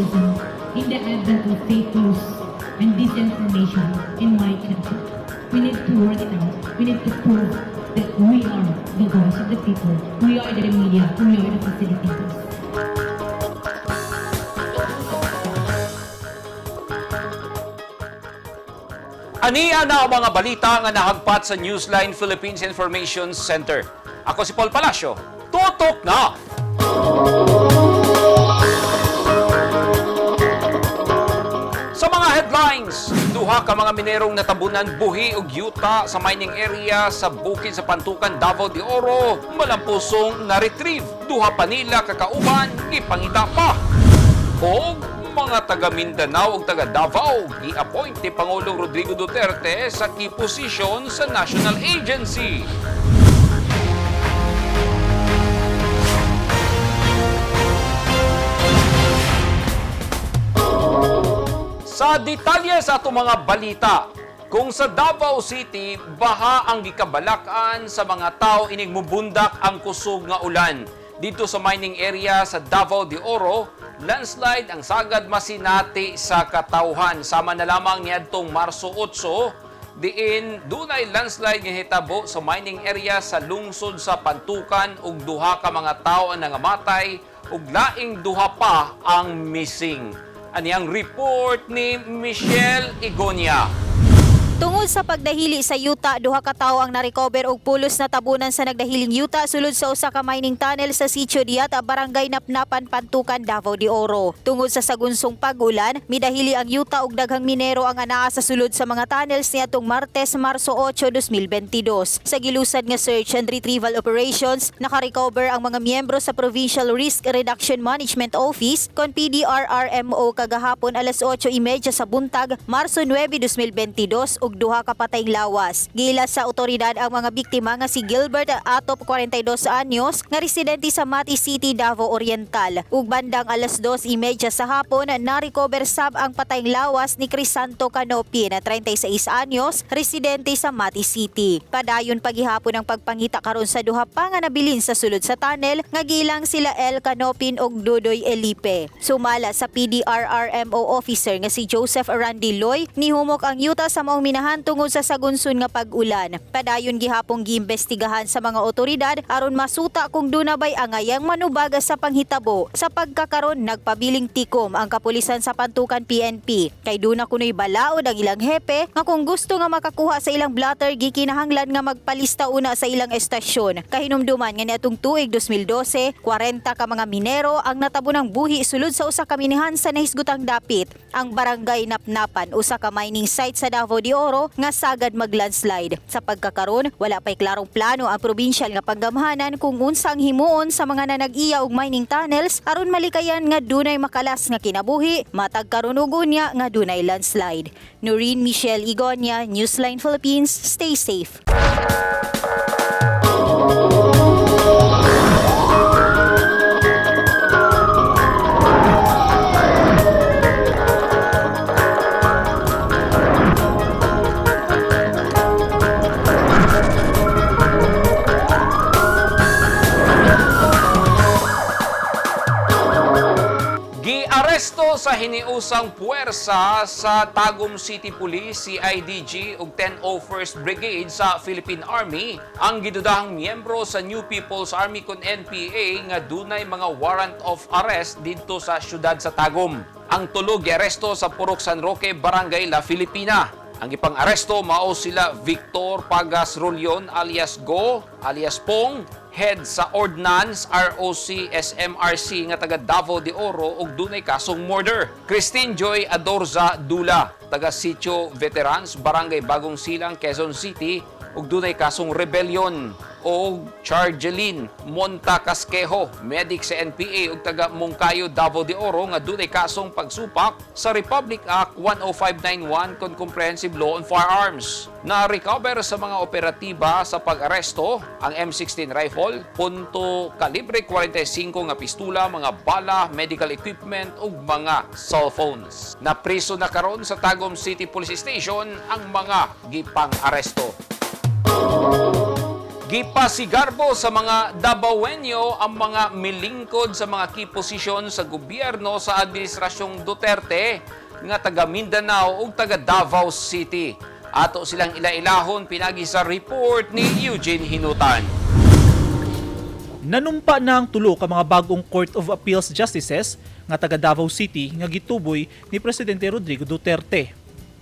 journalism in the advent of fake news and disinformation in my country. We need to work it out. We need to prove that we are the voice of the people. We are the media. We are the facilitators. Ania na ang mga balita nga nahagpat sa Newsline Philippines Information Center. Ako si Paul Palacio. Tutok na! Sa mga headlines, duha ka mga minerong natabunan buhi og yuta sa mining area sa bukid sa Pantukan, Davao de Oro, malampusong na-retrieve. Duha pa nila kakauban, gipangita pa. Og mga taga Mindanao ug taga Davao gi-appoint ni Pangulong Rodrigo Duterte sa key position sa national agency. Sa detalye sa atong mga balita, kung sa Davao City, baha ang gikabalakan sa mga tao inig mubundak ang kusog nga ulan. Dito sa mining area sa Davao de Oro, landslide ang sagad masinati sa katawhan. Sama na lamang niadtong Marso 8, diin dunay landslide nga hitabo sa mining area sa lungsod sa Pantukan ug duha ka mga tawo ang nangamatay ug laing duha pa ang missing. Ani ang report ni Michelle Igonia. Tungod sa pagdahili sa yuta, duha ka tawo ang narecover og pulos na tabunan sa nagdahiling yuta sulod sa usa ka mining tunnel sa Sitio Diat, Barangay Napnapan, Pantukan, Davao de Oro. Tungod sa sagunsong pag-ulan, midahili ang yuta og daghang minero ang anaa sa sulod sa mga tunnels niadtong Martes, Marso 8, 2022. Sa gilusad nga search and retrieval operations, nakarecover ang mga miyembro sa Provincial Risk Reduction Management Office kon PDRRMO kagahapon alas 8:30 sa buntag, Marso 9, 2022 ug duha ka patayng lawas. Giila sa otoridad ang mga biktima nga si Gilbert Atop, 42 anyos, nga residente sa Mati City, Davao Oriental. Ug bandang alas 2:30 sa hapon, na-recover sab ang patayng lawas ni Crisanto Canopin, 36 anyos, residente sa Mati City. Padayon paghihapon ang pagpangita karon sa duha pa nga nabilin sa sulod sa tunnel nga gilang sila El Canopin ug Dudoy Elipe. Sumala sa PDRRMO officer nga si Joseph Randy Loy, nihumok ang yuta sa maong minahan tungod sa sagunsun nga pag-ulan. Padayon gihapong giimbestigahan sa mga otoridad aron masuta kung duna bay angayang manubag sa panghitabo. Sa pagkakaron, nagpabiling tikom ang kapulisan sa Pantukan PNP. Kay duna kunoy balaod ang ilang hepe nga kung gusto nga makakuha sa ilang blotter, gikinahanglan nga magpalista una sa ilang estasyon. Kahinumduman nga niadtong tuig 2012, 40 ka mga minero ang natabunang buhi sulod sa usa ka minihan sa nahisgutang dapit. Ang Barangay Napnapan, usa ka mining site sa Davao de Oro nga sagad maglandslide. Sa pagkakaron, wala pay klarong plano ang provincial nga panggamhanan kung unsa ang himuon sa mga nanag-iya og mining tunnels aron malikayan nga dunay makalas nga kinabuhi matag karon ug unya nga dunay landslide. Noreen Michelle Igonia, Newsline Philippines, stay safe. Giaresto sa hiniusang puwersa sa Tagum City Police, CIDG ug 101st Brigade sa Philippine Army ang gidudahang miyembro sa New People's Army kon NPA nga dunay mga warrant of arrest didto sa syudad sa Tagum. Ang tulo giaresto sa Purok San Roque, Barangay La Filipina. Ang ipang-aresto mao sila Victor Pagas Rulyon alias Go alias Pong, head sa Ordnance ROC SMRC nga taga Davao de Oro ug dunay kasong murder. Christine Joy Adorza Dula, taga Sitio Veterans, Barangay Bagong Silang, Quezon City ug dunay kasong rebellion, o Chargeline Monta Casquejo, medic sa NPA ug taga Moncayo, Davao de Oro nga dunay kasong pagsupak sa Republic Act 10591 kon Comprehensive Law on Firearms. Na-recover sa mga operatiba sa pag-aresto ang M16 rifle, punto kalibre 45 nga pistula, mga bala, medical equipment ug mga cellphones. Napriso na karon sa Tagum City Police Station ang mga gipang-aresto. Gipasigarbo sa mga Dabawenyo ang mga milingkod sa mga key position sa gobyerno sa Administrasyong Duterte nga taga Mindanao ug taga Davao City. Ato silang ila-ilahon pinagi sa report ni Eugene Hinutan. Nanumpa na ang tulo ka mga bagong Court of Appeals Justices nga taga Davao City nga gituboy ni Presidente Rodrigo Duterte.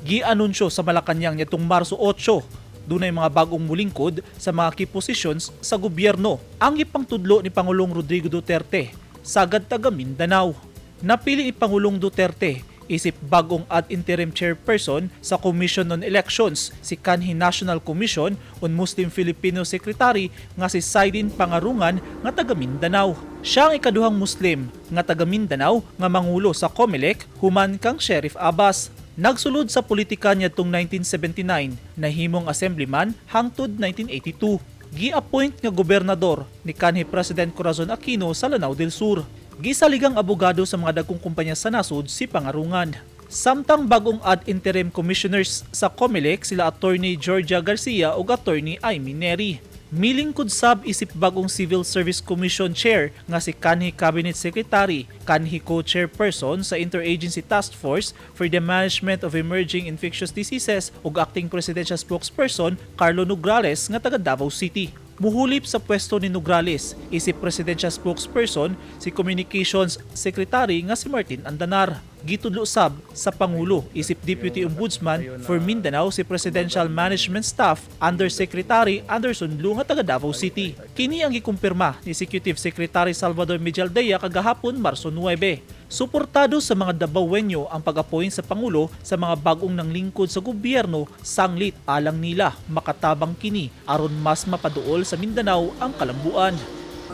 Gianunsyo sa Malacañang nitong Marso 8, dunay mga bagong mulingkod sa mga key positions sa gobyerno. Ang ipangtudlo ni Pangulong Rodrigo Duterte, sagad taga Mindanao. Napili ni Pangulong Duterte isip bagong ad interim chairperson sa Commission on Elections si kanhi National Commission on Muslim Filipino Secretary nga si Saidin Pangarungan nga taga Mindanao. Siya ang ikaduhang Muslim nga taga Mindanao nga mangulo sa COMELEC human kang Sheriff Abbas. Nagsulod sa politika niadtong 1979, nahimong assemblyman hangtod 1982. Gi-appoint nga gobernador ni kanhi President Corazon Aquino sa Lanao del Sur. Gisaligang abogado sa mga dagkong kumpanya sa nasod si Pangarungan. Samtang bagong ad interim commissioners sa COMELEC sila Attorney Georgia Garcia ug Attorney Amy Neri. Milingkod sab isip bagong Civil Service Commission Chair nga si kanhi Cabinet Secretary, kanhi co-chairperson sa Interagency Task Force for the Management of Emerging Infectious Diseases ug acting presidential spokesperson Carlo Nograles nga taga Davao City. Muhulip sa pwesto ni Nograles isip presidential spokesperson si Communications Secretary nga si Martin Andanar. Gitudlo sab sa Pangulo isip Deputy Ombudsman for Mindanao si Presidential Management Staff Undersecretary Anderson Lu nga taga Davao City. Kini ang gikumpirma ni Executive Secretary Salvador Medialdea kagahapon, Marso 9. Suportado sa mga Dabawenyo ang pag-appoint sa Pangulo sa mga bagong nanglingkod sa gobyerno, sanglit alang nila makatabang kini aron mas mapaduol sa Mindanao ang kalambuan.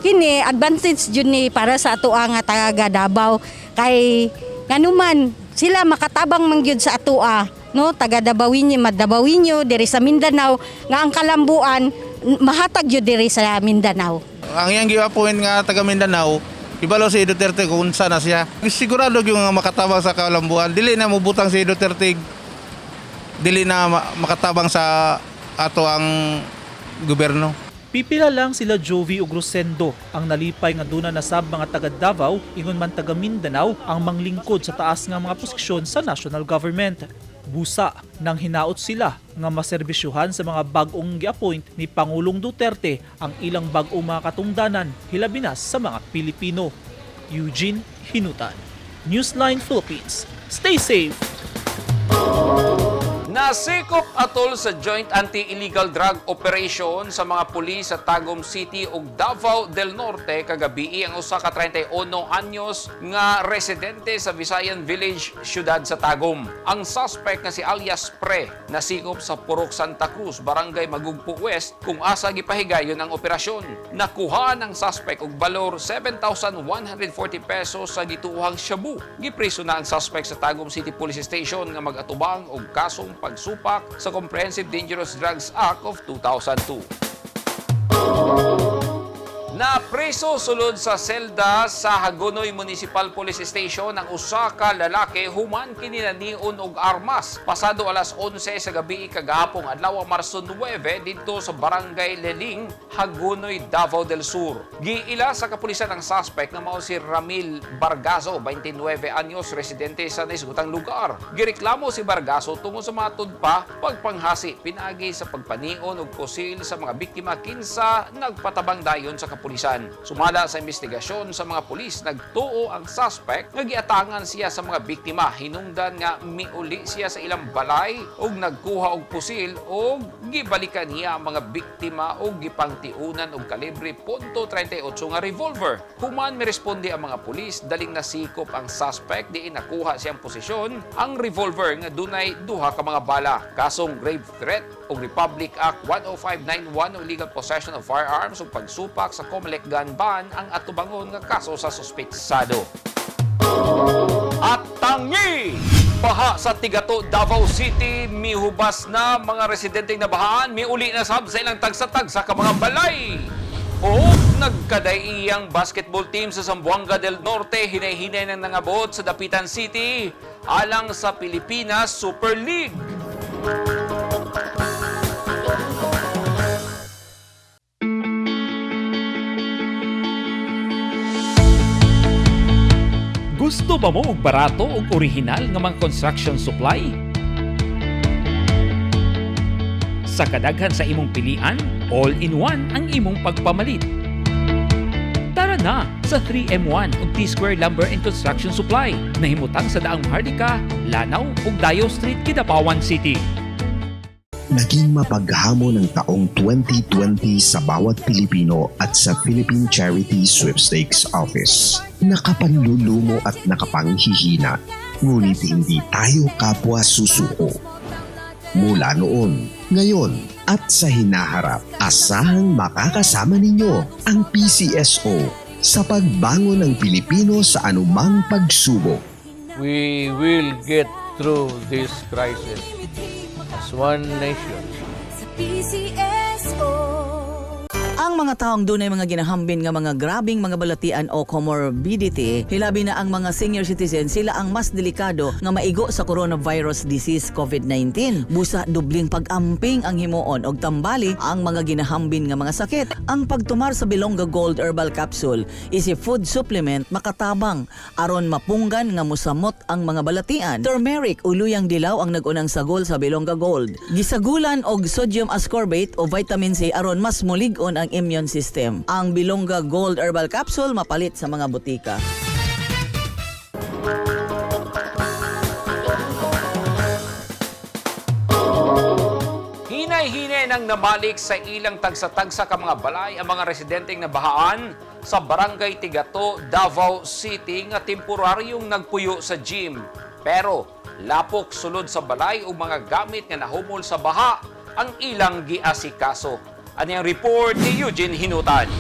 Kini advantage jud ni para sa atoa nga taga Davao kay nganuman sila makatabang man gyud sa atoa, no, taga Dabawinyo, Madabawinyo diri sa Mindanao nga ang kalambuan mahatag jud diri sa Mindanao. Ang iyang gi-appoint nga taga Mindanao, ibalo si Duterte kung unsa na siya. Sigurado gyud nga makatabang sa kalambuan. Dili na mobutang si Duterte, dili na makatabang sa ato ang gobyerno. Pipila lang sila Jovi ug Rosendo ang nalipay nga duna na sab mga taga Davao ingon man taga Mindanao ang manglingkod sa taas nga mga posisyon sa national government. Busa nang hinaot sila nga maserbisyuhan sa mga bag-ong gi-appoint ni Pangulong Duterte ang ilang bag-ong mga katungdanan, hilabi na sa mga Pilipino. Eugene Hinutan, Newsline Philippines. Stay safe! Nasikop atol sa Joint Anti-Illegal Drug Operation sa mga pulis sa Tagum City ug Davao del Norte kagabii ang usa ka 31 anyos nga residente sa Visayan Village, siyudad sa Tagum. Ang suspect nga si alias Pre nasikop sa Purok Santa Cruz, Barangay Magugpo West, kung asa gipahigayon ang operasyon. Nakuha ng suspect og balor 7,140 pesos sa gituohang shabu. Gipriso na ang suspect sa Tagum City Police Station nga mag-atubang og kasong pagsupak sa Comprehensive Dangerous Drugs Act of 2002. Napreso sulod sa selda sa Hagonoy Municipal Police Station ang usa ka lalaki human kini nanion og armas pasado alas 11 sa gabi kagahapon adlaw, Marso 9, didto sa Barangay Leling, Hagonoy, Davao del Sur. Giila sa kapulisan ang suspect nga mao si Ramil Bargazo, 29 anyos, residente sa naisgutang lugar. Gireklamo si Bargazo tungod sa matud pa pagpanghasi pinaagi sa pagpanion og pusil sa mga biktima kinsa nagpatabang dayon sa kapulisan. Sumala sa investigasyon sa mga pulis, nagtuo ang suspect nga giatangan siya sa mga biktima hinungdan nga miuli siya sa ilang balay ug nagkuha og pusil ug gibalikan niya ang mga biktima ug gipangtiunan og kalibre .38 nga revolver. Human miresponde ang mga pulis, daling nasikop ang suspect diin nakuha siyang posisyon ang revolver nga dunay duha ka mga bala. Kasong grave threat ug Republic Act 10591 o illegal possession of firearms ug pagsupak sa COMELEC gun ban ang atubangon nga kaso sa suspetsado. At tangi! Baha sa Tigato, Davao City, mihubas na mga residenteng nabahaan, miuli na sab sa ilang tagsa-tagsa ka mga balay. O nagkadaiyang basketball team sa Zamboanga del Norte, hinay-hinay nang nangabot sa Dapitan City alang sa Pilipinas Super League. Gusto ba mo og barato ug orihinal nga mga construction supply? Sa kadaghan sa imong pilian, all-in-one ang imong pagpamalit. Tara na sa 3M1 ug T-Square Lumber and Construction Supply nahimutang sa Daang Maharlika, Lanao ug Dayo Street, Kidapawan City. Naging mapaghamon ang taong 2020 sa bawat Pilipino at sa Philippine Charity Sweepstakes Office. Nakapanlulumo at nakapanghihina, ngunit hindi tayo kapwa susuko. Mula noon, ngayon at sa hinaharap, asahang makakasama ninyo ang PCSO sa pagbangon ng Pilipino sa anumang pagsubok. We will get through this crisis as one nation. Sa PCSO. Ang mga taong dunay mga ginahambin nga mga grabing mga balatian o comorbidity, hilabi na ang mga senior citizen, sila ang mas delikado nga maigo sa coronavirus disease COVID-19. Busa dubling pag-amping ang himuon og tambali ang mga ginahambin nga mga sakit. Ang pagtumar sa Bilongga Gold Herbal Capsule is a food supplement makatabang aron mapunggan nga musamot ang mga balatian. Turmeric o luyang dilaw ang nagunang sagol sa Bilongga Gold. Gisagulan og sodium ascorbate o vitamin C aron mas mulig-on ang immune system. Ang Bilongga Gold Herbal Capsule mapalit sa mga butika. Hinay-hinay nang namalik sa ilang tagsa-tagsa ka mga balay ang mga residenteng nabahaan sa Barangay Tigato, Davao City nga temporaryong nagpuyo sa gym. Pero lapok sulod sa balay o mga gamit nga nahumol sa baha ang ilang giasikaso. Ano ang report ni Eugene Hinutan?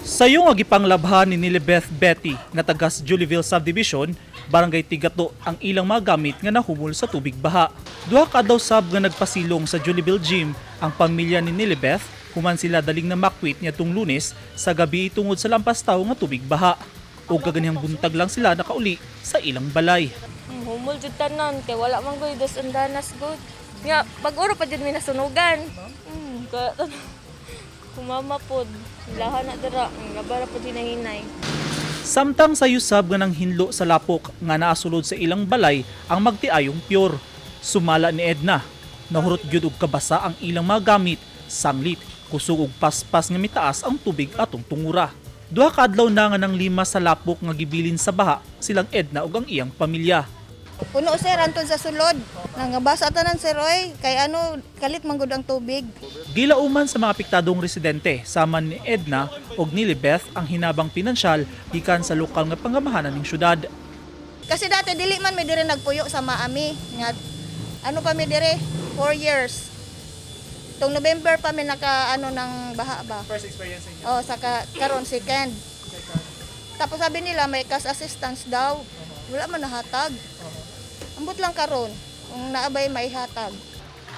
Sayo nga gipanglabhan ni Nilibeth Betty nga taga sa Julieville Subdivision, Barangay Tigato ang ilang mga gamit nga nahumol sa tubig baha. Duha ka adlaw sab nga nagpasilong sa Julieville Gym ang pamilya ni Nilibeth human sila daling na makwit niadtong Lunes sa gabi tungod sa lampas tawo nga tubig baha. O gaganihang buntag lang sila nakauli sa ilang balay. Humol jud tanan kay wala man gud dos andanas gud. Nga pag oro pa jud mi nasunugan. Ka kumama pod lahan na dira, nabara pod hinahinay. Samtang sa yusab nga nang hinlo sa lapok nga naasulod sa ilang balay ang magtiayong pure. Sumala ni Edna, nahurot gyud og kabasa ang ilang mga gamit, sanglit, kusog og paspas nga mitaas ang tubig atong tungura. Duha ka adlaw na nga nang lima sa lapok nga gibilin sa baha silang Edna ug ang iyang pamilya. Puno sir, anton sa sulod. Nangabasa tanan sir oy, kay ano kalit man gud ang tubig. Gilauman sa mga apektadong residente sama ni Edna ug ni Libeth ang hinabang pinansyal gikan sa lokal nga pangamahanan ning syudad. Kasi dati dili man mi dire nagpuyo sa maami nga ano pa mi dire 4 years. Tong November pa mi naka ano ng baha ba. First experience ninyo? Oh, saka karon second. Tapos sabi nila may cash assistance daw. Wala man nahatag. Ambot lang karon kung naabay may hatag.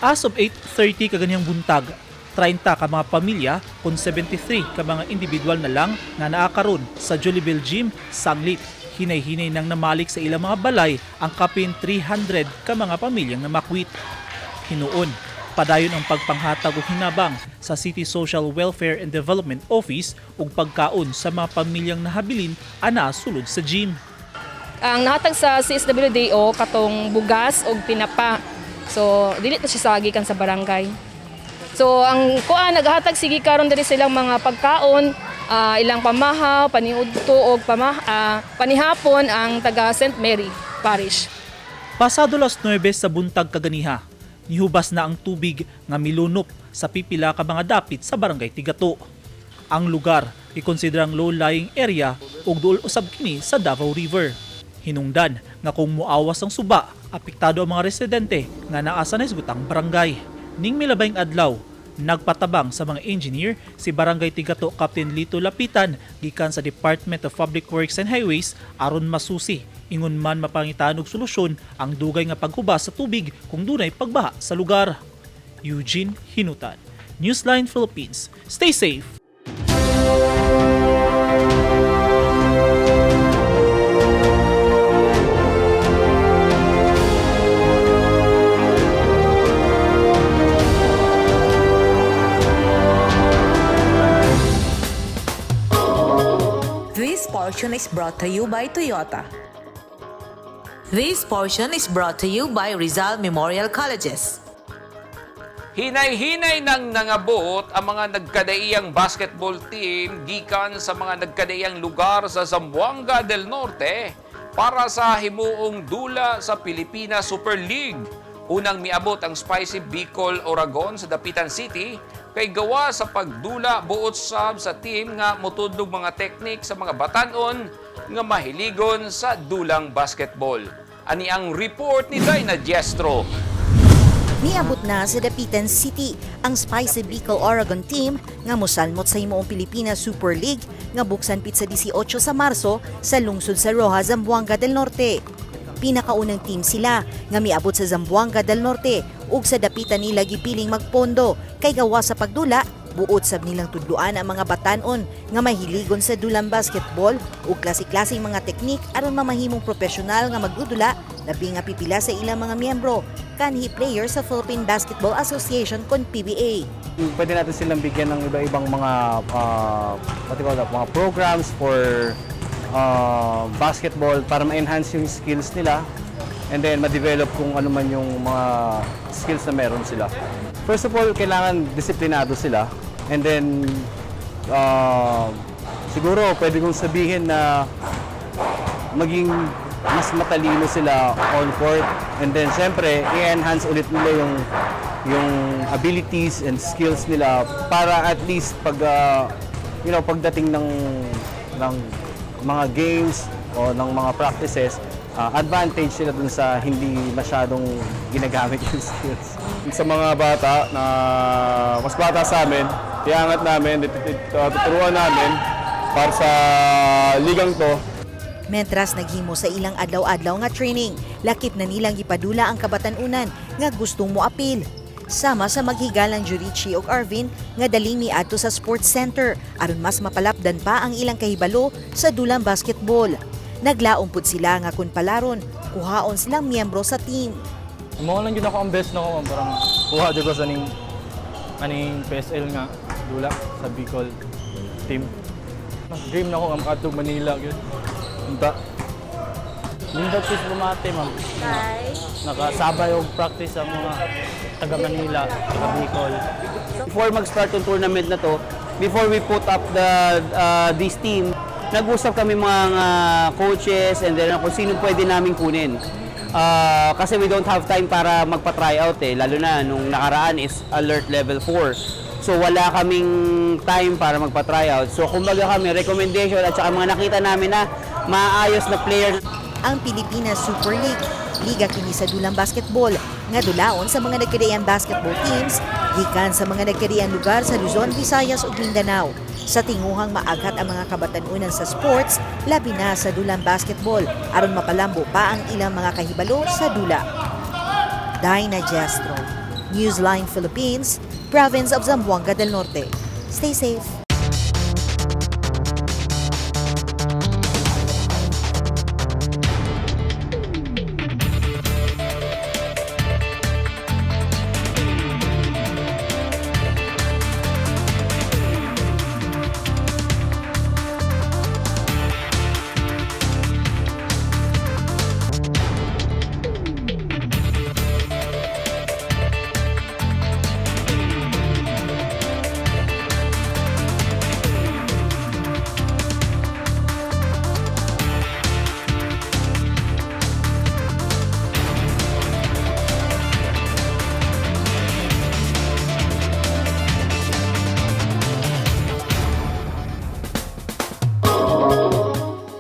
As of 8:30 kaganihang buntag, 30 ka mga pamilya kun 73 ka mga individual na lang nga naa karon sa Jollieville Gym, Sanglit. Hinay-hinay nang namalik sa ilang mga balay ang kapin 300 ka mga pamilyang namakwit. Hinuon, padayon ang pagpanghatag og hinabang sa City Social Welfare and Development Office ug pagkaon sa mga pamilyang nahabilin ana sulod sa gym. Ang nahatag sa CSWDO katong bugas og tinapa. So dili to siya sa gikan sa barangay. So ang kuan naghatag sige karon diri silang mga pagkaon, ilang pamahaw, paniudto og panihapon ang taga St. Mary Parish. Pasado las 9 sa buntag kaganiha, nihubas na ang tubig nga milunop sa pipila ka mga dapit sa barangay Tigato. Ang lugar ikonsiderang low-lying area ug duol usab kini sa Davao River. Hinungdan nga kung muawas ang suba, apektado ang mga residente nga naa sa nahisgutang barangay. Ning milabayng adlaw, nagpatabang sa mga engineer si Barangay Tigato Captain Lito Lapitan gikan sa Department of Public Works and Highways aron masusi ingon man mapangitaan og solusyon ang dugay nga paghubas sa tubig kung dunay pagbaha sa lugar. Eugene Hinutan, Newsline Philippines. Stay safe. This portion is brought to you by Toyota. This portion is brought to you by Rizal Memorial Colleges. Hinay-hinay nang nangabot ang mga nagkadaiyang basketball team gikan sa mga nagkadaiyang lugar sa Zamboanga del Norte para sa himuong dula sa Pilipinas Super League. Unang miabot ang Spicy Bicol Oragon sa Dapitan City kay gawa sa pagdula buot sab sa team nga motudlog mga teknik sa mga batanon nga mahiligon sa dulang basketball. Ani ang report ni Dinah Diestro. Niabot na sa Dapitan City ang Spicy Bicol Oragon team nga mosalmot sa himuong Pilipinas Super League nga buksan pitsa 18 sa Marso sa lungsod sa Roxas, Zamboanga del Norte. Pinakaunang team sila nga miabot sa Zamboanga del Norte ug sa Dapitan nila gipiling magpondo kay gawa sa pagdula buot sab nilang tudluan ang mga batanon nga mahiligon sa dulang basketball ug klase-klaseng mga teknik aron mamahimong propesyonal nga magdudula, labi nga pipila sa ilang mga miyembro kanhi player sa Philippine Basketball Association kon PBA. Pwede natin silang bigyan ng iba-ibang mga what you call that, mga programs for basketball para ma-enhance yung skills nila and then ma-develop kung ano man yung mga skills na meron sila. First of all, kailangan disiplinado sila and then siguro pwede kong sabihin na maging mas matalino sila on court and then syempre i-enhance ulit nila yung abilities and skills nila para at least pag pagdating ng mga games o ng mga practices, advantage sila dun sa hindi masyadong ginagamit yung skills. Sa mga bata na mas bata sa amin, iangat namin, tuturuan namin para sa ligang to. Mentras naghimo sa ilang adlaw-adlaw nga training, lakip na nilang gipadula ang kabatanunan nga gustong moapil. Sama sa maghigalang Jurichi ug Arvin nga daling miadto sa sports center aron mas mapalapdan pa ang ilang kahibalo sa dulang basketball. Naglaom pud sila nga kun palaron, kuhaon silang miyembro sa team. Mao lang gyud ako ang best no, parang kuha jud ko sa ning aning PSL nga dula sa Bicol team. Dream na ko nga makadtog Manila gyud. Unta. Nindot is bumati, ma'am. Nakasabay og practice ang mga taga Manila, taga Bicol. Before mag-start yung tournament na to, before we put up the this team, nag-usap kami mga coaches and then kung sino pwede namin kunin. Kasi we don't have time para magpa-tryout eh, lalo na nung nakaraan is alert level 4. So wala kaming time para magpa-tryout. So kumbaga kami, recommendation at saka mga nakita namin na maayos na player. Ang Pilipinas Super League, liga kini sa dulang basketball nga dulaon sa mga nagkadaiyang basketball teams gikan sa mga nagkadaiyang lugar sa Luzon, Visayas ug Mindanao. Sa tinguhang maaghat ang mga kabatanunan sa sports, labi na sa dulang basketball aron mapalambo pa ang ilang mga kahibalo sa dula. Dinah Jestro, Newsline Philippines, Province of Zamboanga del Norte. Stay safe.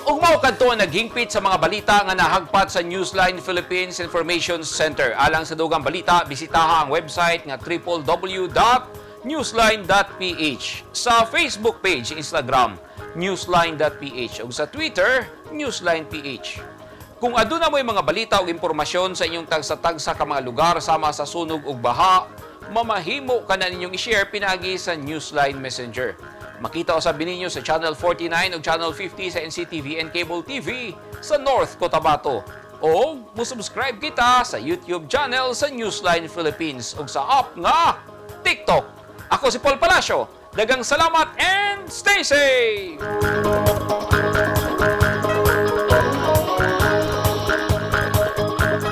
Ug mao kadto ang naghingpit sa mga balita nga nahagpat sa Newsline Philippines Information Center. Alang sa dugang balita, bisitaha ang website nga www.newsline.ph. Sa Facebook page, Instagram, newsline.ph ug sa Twitter, newsline.ph. Kung aduna mo'y mga balita ug impormasyon sa inyong tagsa-tagsa ka mga lugar sama sa sunog ug baha, mamahimo ka na ninyong i-share pinaagi sa Newsline Messenger. Makita usab ninyo sa Channel 49 ug Channel 50 sa NCTV and Cable TV sa North Cotabato. O mo-subscribe kita sa YouTube channel sa Newsline Philippines ug sa app nga TikTok. Ako si Paul Palacio. Dagang salamat and stay safe!